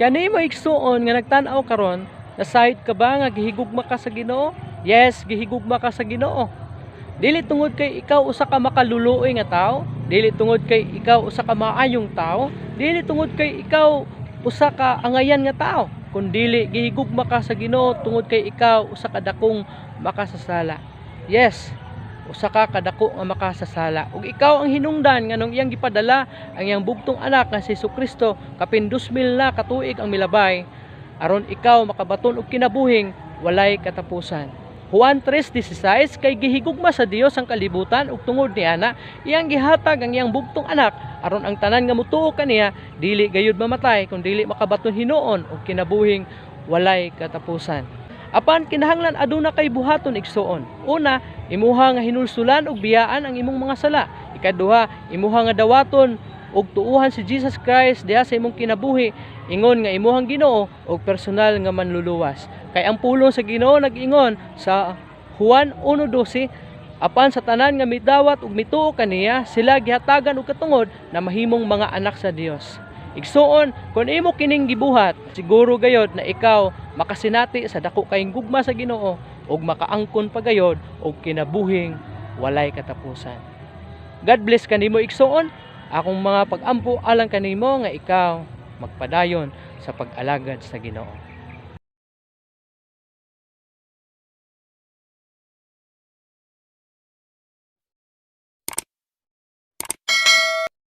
Kanimo, igsuon, nga nagtan-aw karon, nasayod ka ba nga gihigugma ka sa Ginoo? Yes, gihigugma ka sa Ginoo. Dili tungod kay ikaw usa ka makaluluoy nga tawo, dili tungod kay ikaw usa ka maayong tawo, dili tungod kay ikaw usa ka angayan nga tawo, kundili gihigugma ka sa Ginoo tungod kay ikaw usa ka dakong makasasala. Yes, usa ka kadako nga makasasala. Ug ikaw ang hinungdan nganong iyang gipadala ang iyang bugtong anak nga si Kristo kapin 2000 na katuig ang milabay aron ikaw makabaton og kinabuhing walay katapusan. Juan 3:16, kay gihigugma sa Dios ang kalibutan ug tungod niana iyang gihatag ang iyang bugtong anak aron ang tanan nga motuo kaniya dili gayud mamatay kun dili makabaton hinuon og kinabuhing walay katapusan. Apan kinahanglan aduna kay buhaton, igsuon. Una, imuha nga hinulsulan ug biyaan ang imong mga sala. Ikaduha, imuha nga dawaton ug tuuhan si Jesus Christ diha sa imong kinabuhi ingon nga imuhang Ginoo ug personal nga manluluwas. Kay ang pulong sa Ginoo nag-ingon sa Juan 1:12, apan sa tanan nga midawat ug mituo kaniya, sila gihatagan og katungod na mahimong mga anak sa Dios. Igsuon, kung imo kining gibuhat, siguro gayod na ikaw makasinati sa dako kayong gugma sa Ginoo ug makaangkon pa gayod og kinabuhing walay katapusan. God bless kanimo, igsuon. Akong mga pag-ampo alang kanimo nga ikaw magpadayon sa pag-alagad sa Ginoo.